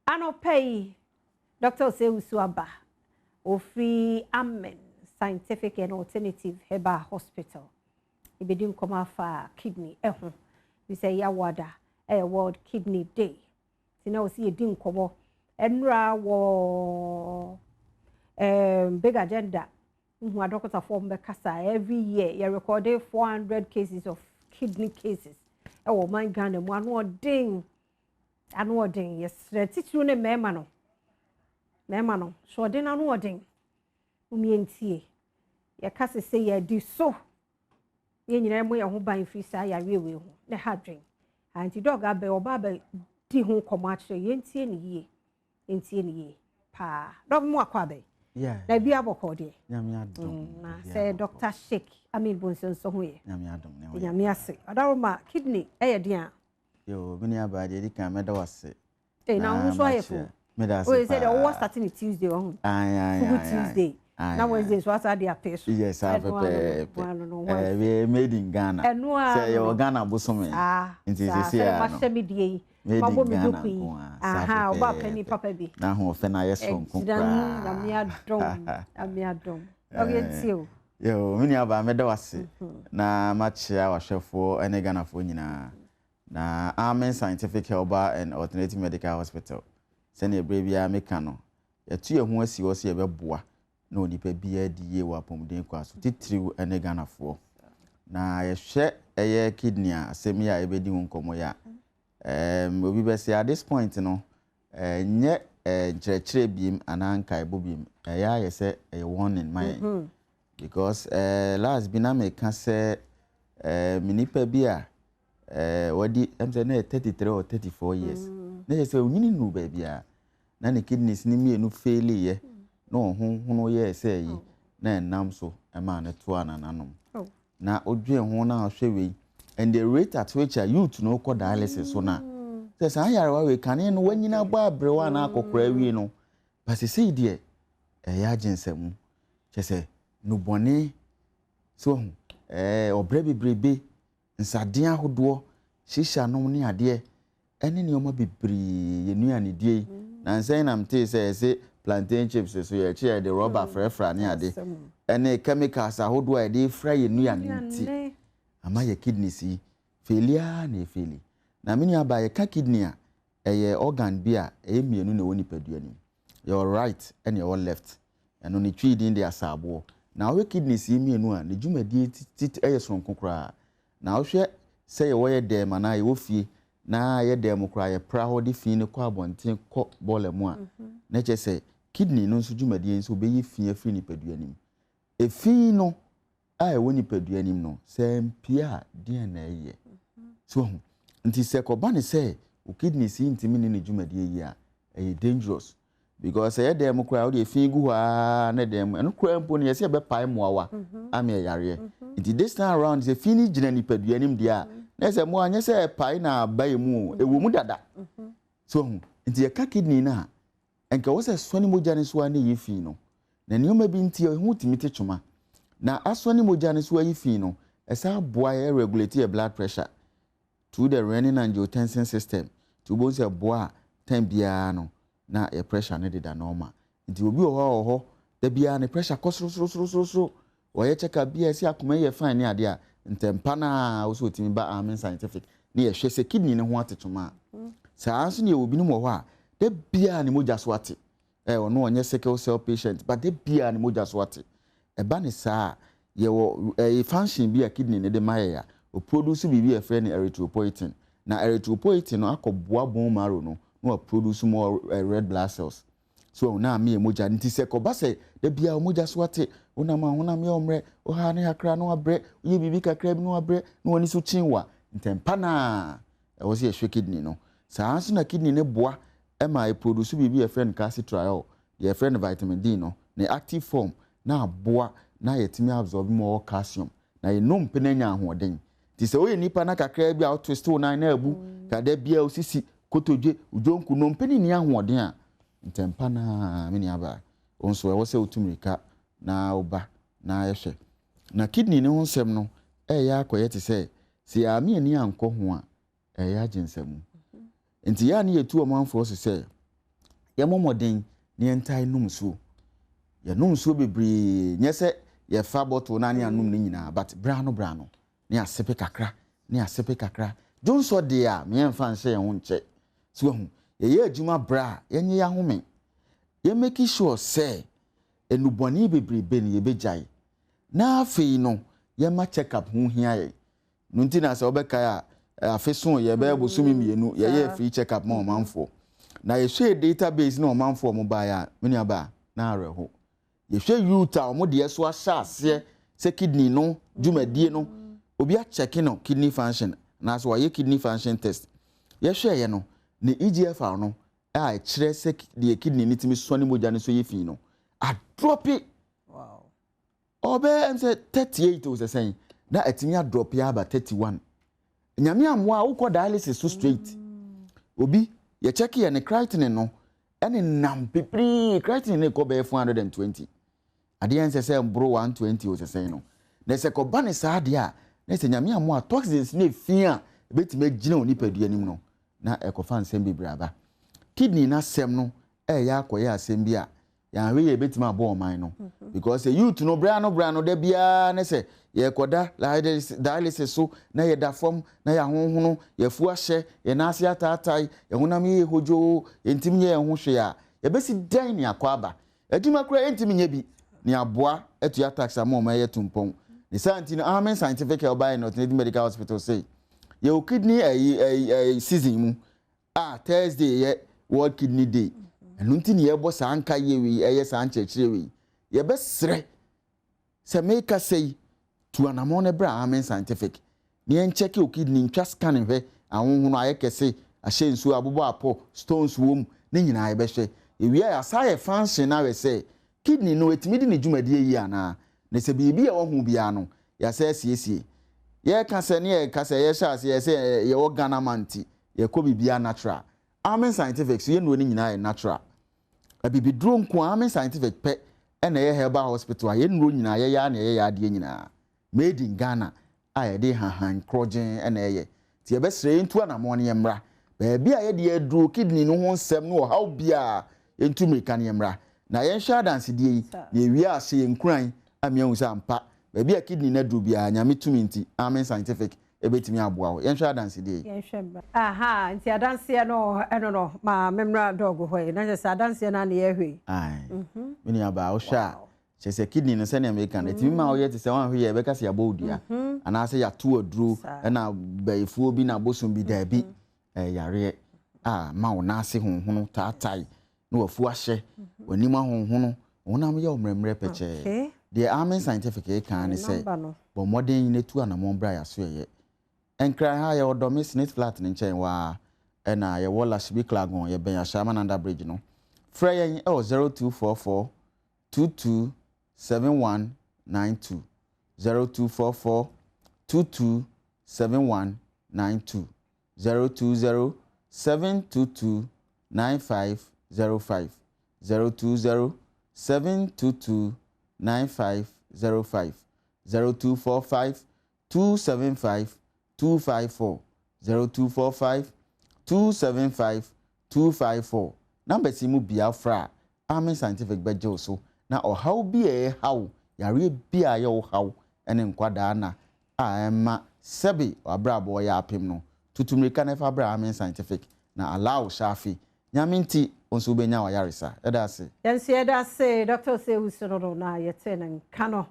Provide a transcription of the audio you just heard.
Anɔpa yi, Dr. Osei Owusu aba. Ofiri Amen Scientific and Alternative Herbal Hospital. Yɛbɛdi nkɔmmɔ afa kidney ho. Bi sɛ yɛawada ɛyɛ World Kidney Day. Nti na wɔsi yɛdi nkɔmmɔ. Ɛnura wɔ Big Agenda. Nhu adɔkotafoɔ mbɛkasa. Every year yɛ record 400 cases of kidney cases ɛwɔ ɔman Ghana mu. Ano ɔden. Ano ɔden. Yɛsrɛ titiriw ne mmarima no. Mmarima no, so ɔden ano ɔden. Mmiɛntie. Yɛka sɛ yɛdi so. Yɛn nyinaa mo yɛn ho ban firi saa yareɛ wei ho na ha dwen. Nti Doc abɛ ɔba abɛ di ho nkɔmmɔ akyerɛ yɛntie ne yie. Yɛntie ne yie paa. Doc, mu akɔ abɛ. Na ebi abɔkɔ deɛ. Nyame adom. Na sɛ Dr. Sheikh Amin Bonsu nso ho yɛ. Nyame adom ne ho. Nyame ase. Ɔdaroma, kidney ɛyɛ den a? Yo, me nua baa, deɛ di kan, mɛda wo ase. Ee, na wo nso ayɛ fo. Meda ase. Oye, sɛ deɛ wɔwɔ starting ne Tuesday wɔ ho. Ayi. Fugu Tuesday. Na Wednesday nso asa de apɛ so. Yes, saa pɛpɛɛpɛ. Made in Ghana. Ɛno a. Sɛ yɛwɔ Ghana bosome. Nti sisi a no. Sɛ mahyɛ me die yi. Made in Ghana nko a. Saa pɛpɛɛpɛ. Ɔba panyin papa bi. Na ahoɔfɛ na ayɛ soronko koraa. Nyame adom. Nyame adom. Ɔyɛ tie o. Yo, me nua baa, mɛda wo ase. Na makyia wahwɛfoɔ ne Ghanafoɔ nyinaa. Na Amen Scientific Herbal and Alternative Medical Hospital, sɛnea ebere biara meka no, yɛtu yɛn ho asi hɔ sɛ yɛbɛboa na onipa biara di yie wɔ apɔmuden kwan so, titiriw ne Ghanafoɔ. Na yɛhwɛ ɛyɛ kidney a asɛm yi a yɛbɛdi ho nkɔmmɔ yi a, obi bɛsɛ at this point no, nyɛ nkyerɛkyerɛ biem anaa nkaebɔ biem, ɛyɛ ayɛ sɛ ɛyɛ warning ma yɛn. Because last bi na meka sɛ me nipa bi a wɔde sɛ na yɛ 33 or 34 years na yɛ sɛ onyini nuru baabi a na ne kidneys ne mmienu fail yɛ na ɔho hono yɛɛ sɛ yi na ɛnam so ɛma ne toa nananom. Na odwen ho na ɔhwɛ wei and the rate at which a youth no kɔ dialysis so na sɛ saa yarewa wei kane no wanyina bɔ aberewa na akɔkora awie no basesei deɛ, ɛyɛ agye nsɛmu kyɛ sɛ nubɔne so ho ɔbrɛ bebrebe, nsaden ahodoɔ, hyehyɛ anom ne adeɛ ɛne nneɛma bebree, yɛ nnuane die yi. Na nsɛn nam tee sɛ ɛsɛ plantain chips so yɛkyi yɛde rɔba frɛfrɛ ne ade ɛne chemicals ahodoɔ a yɛde fra yɛ nnuane, nti ama yɛ kidneys yi fail na ɛ fail. Na me nua ba, yɛka kidney a, ɛyɛ organ bi a ɛyɛ mmienu na ɛwɔ nipadua no mu. Yɛwɔ right ɛne ɛwɔ left. Ɛno ne Twi din de asaaboɔ. Na wohwɛ kidneys yi mmienu a, ne dwumadie titi ɛyɛ soronko koraa. Na wohwɛ sɛ yɛwɔ yɛ dɛm anaa yɛwɔ fie na yɛ dɛm koraa, yɛpra hɔ de fi no kɔ abɔnten kɔ bɔɔla mu a, na kyerɛ sɛ kidney no nso dwumadie nso bɛyi fi afiri nipadua no mu. Efi no a ɛwɔ nipadua no mu no, sɛ mpie a, deɛn na ɛyɛ so ho? Nti sɛ kɔba ne sɛ o kidneys yi ntumi ne ne dwumadie yi a, ɛyɛ dangerous because ɛyɛ dɛm mu koraa, wode efi gu hɔ aa ne dɛm mu, ɛno koraa mpo no yɛsɛ yɛbɛpae mmoawa ama ɛyareɛ. Nti this time around, sɛ fi no gyina nipadua no mu deɛ a, na sɛ mmoa nyɛ sɛ ɛpae na aba yɛ mu o, ɛwɔ mu dada so ho. Nti yɛka kidney no a, nka wɔ sɛ sɔne mogya no so a na ɛyɛ fi no, na nneɛma bi nti ɛho tumi te twoma. Na asɔne mogya no so ayi fi no, ɛsan aboa yɛ regulate yɛ blood pressure through the renin angiotensin system. Nti wobɛhu sɛ boa a time biara no na yɛ pressure no deda normal. Nti obi wɔ hɔ a wɔ hɔ da biara ne pressure kɔ soro soro soro soro soro, wɔyɛ check up bi a ɛsɛ akoma yɛ fine ne adeɛ a, ntɛmpa naa wo sɛ otumi ba Amen Scientific ne yɛhwɛ sɛ kidney ne ho ate twoma a. Saa nso ne yɛwɔ binom wɔ hɔ a da biara ne mogya so ate. Ɔno ɔnyɛ sickle cell patient, but da biara ne mogya so ate. Ɛba ne saa a, yɛwɔ function bi a kidney ne de ma yɛ a o produce biribi a yɛfrɛ no erythropoietin. Na erythropoietin no akɔboa bone marrow no na wa produce more red blood cells so na ame yɛ mogya. Nti sɛ kɔba sɛ da biara mogya so ate, wonam a honam yɛ ɔmmerɛ, woha ne kakra na wabrɛ, woyɛ biribi kakra bi na wabrɛ, na w'ani so kyen wa ntɛmpa naa ɛwɔ sɛ yɛhwɛ kidney no. Saa nso na kidney no boa ma ɛ produce biribi a yɛfrɛ no calcitriol, deɛ yɛfrɛ no vitamin D no ne active form, na aboa na yɛtumi absorb more calcium na yɛn nnompe no anya ahoɔden. Nti sɛ woyɛ nipa na kakra bi a wo twist wo nan na abu kada bia, osisi kotodwe, odwonku, nnompe no nni ahoɔden a, ntɛmpa naa, me nua wo nso ɛwɔ sɛ wotu mmirika na woba na yɛhwɛ. Na kidney ne ho nsɛm no ɛyɛ akɔyɛ te sɛ yɛame ani ankɔ ho a, ɛyɛ agye nsɛm. Nti yɛa ne yɛtu ɔmanfoɔ so sɛ Yɛmmɔ mmɔden na yɛntae nom nsuo. Yɛnom nsuo bebree, nyɛ sɛ yɛfa bottle no a na yɛanom ne nyinaa, but berɛ ano berɛ ano na yɛasepe kakra, na yɛasepe kakra. Dwonsɔ deɛ a, me yɛmfa nhyɛ yɛn ho nkyɛ. So wahu? Yɛyɛ adwuma berɛ a, yɛnyɛ yɛn ahome. Yɛ make sure sɛ nnubɔne bebrebe no yɛbɛgyae. Na afei no, yɛma check up ho hia yɛn. No nti na sɛ wobɛkae a, afe so yɛ bɛyɛ bosome mmienu yɛyɛɛ free check up ma ɔmanfoɔ. Na yɛhwɛɛ database ne ɔmanfoɔ a wɔbaeɛ a, me nuabaa, na awerɛho. Yɛhwɛ youth a wɔn deɛ so ahyɛ aseɛ sɛ kidney no dwumadie no, obi akyɛke no kidney function anaasɛ wayɛ kidney function test. Yɛhwɛeɛ no, ne EGFR no a ɛkyerɛ sɛ deɛ kidney no tumi sɔne mogya no so yɛ fi no, adrɔpe. Ɔbɛyɛ ɛm sɛ 38 o sɛ sɛn na atumi adrɔpe aba 31. Nyame ammoa a wokɔ dialysis so straight. Obi yɛkyɛke yɛ ne creatinine no ɛne nam pipiri, creatinine no kɔ bɛyɛ 420. Adeɛ ɛnsɛ sɛ mboro 120 o sɛ sɛn no. Na sɛ kɔba ne saa adeɛ a, na sɛ Nyame ammoa toxins ne efi a ebɛtumi agyina onipadua no mu no na ɛkɔfa nsɛm bebree aba. Kidney n'asɛm no ɛyɛ akɔyɛ asɛm bi a yɛahwɛ yɛ ebɛtumi abɔ ɔman no, because youth no berɛ ano berɛ ano da biara ne sɛ yɛkɔda dialysis so na yɛda fam na yɛahohono, yɛfu ahyɛ yɛn ase ataatae, yɛn honam yɛ hodwoo, yɛntumi nyɛ yɛn ho hwee a yɛbɛsi dɛn ne akɔ aba adwuma koraa yɛntumi nyɛ bi ne aboa atua tax ama ɔman yɛ tumpɔn. Ne saa nti no, Amen Scientific Herbal and Alternative Medical Hospital sei yɛwɔ kidney ɛyi ɛyi ɛyi season mu a Thursday yɛ World Kidney Day. Ɛno nti ne yɛbɔ saa nka yie wei, ɛyɛ saa nkyerɛkyerɛ wei. Yɛbɛsrɛ sɛ meka sɛ yi tu anammɔn no brɛ Amen Scientific na yɛnkyɛke o kidney, ntwa scan hwɛ ahohono ayɛ kɛse, ahyɛ nsuo, abobɔ apɔ, stones wɔ mu ne nyinaa yɛbɛhwɛ. Yɛwie a, yɛasa yɛ function no ahwɛ sɛ kidney no ɛtumi di ne dwumadie yie anaa, na sɛ biribi a ɛwɔ ho biara no yɛasɛ asiesie. Yɛka sɛ ne yɛka sɛ yɛhyɛ aseɛ sɛ yɛwɔ Ghana man nti yɛkɔ biribiara natural. Amen Scientific so yɛnnuro no nyinaa yɛ natural. Abibiduro nko a Amen Scientific pɛ ɛna ɛyɛ herbal hospital a yɛnnuro nyinaa yɛyɛ a na yɛyɛ adeɛ nyinaa made in Ghana a yɛde hahan korɔgyen ɛna ɛyɛ. Nti yɛbɛsrɛ yɛntu anammɔn no yɛmmra baabi a yɛde aduro kidney no ho nsɛm no ɔhaw biara, yɛntu mmirika no yɛmmra na yɛnhwɛ adansedie yi na yɛwie a hyɛ yɛn nkuran ama yɛahu sɛ ampa baabi a kidney no aduro biara, Nyame tumi nti Amen Scientific ɛbɛtumi aboa wo. Yɛnhwɛ adansedie yi. Yɛnhwɛ mmra. Aha, nti adanseɛ no ɛno no ma memmra doc hɔ yi na kyerɛ sɛ adanseɛ no a na yɛhwɛ yi. Ae, me nua baa, wohwɛ a kyerɛ sɛ kidney no sɛnea meka no ɛtumi ma woyɛ te sɛ woanhwɛ yɛ ɛbɛka sɛ yɛabɔ wo dua anaasɛ yɛato aduro ɛna bɛyifoɔ bi na abosom bi. Daabi, ɛyɛ yareɛ a ma wo nan ase honhono taatae na wafu ahyɛ w'anim ahonhono, honam yɛ wo mmerɛmmerɛ pɛkyɛɛ. Deɛ Amen Scientific ɛka ne sɛ bɔ mmɔden na tu anammɔn berɛ a yɛaso ɛyɛ. Nkran ha yɛwɔ Dɔme Smith Flat ne nkyɛn waa, ɛna yɛwɔ Lashibi Klagon, yɛbɛn Ashaiman Under Bridge no. Frɛ yɛn ɛwɔ 0244 22 7192, 0244 22 7192, 020 722 9505, 020 722 9505, 0245 275 254, 0245 275 254. Numbers yi mu bia fra a, Amen Scientific bɛgye wo so na ɔhaw bi a ɛhaw, yareɛ bi a ɛyɛ wo haw ne nkwadaa na a ɛma sɛbe wabrabɔ yɛ apem no, tutu mmirika na ɛfa bra Amen Scientific na allow hyɛ. Nyame nti wo nso wobɛnya wayaresa. Ɛda ase. Yɛn nso yɛda ase, Dr. Osei Wusu no na yɛte ne nka no.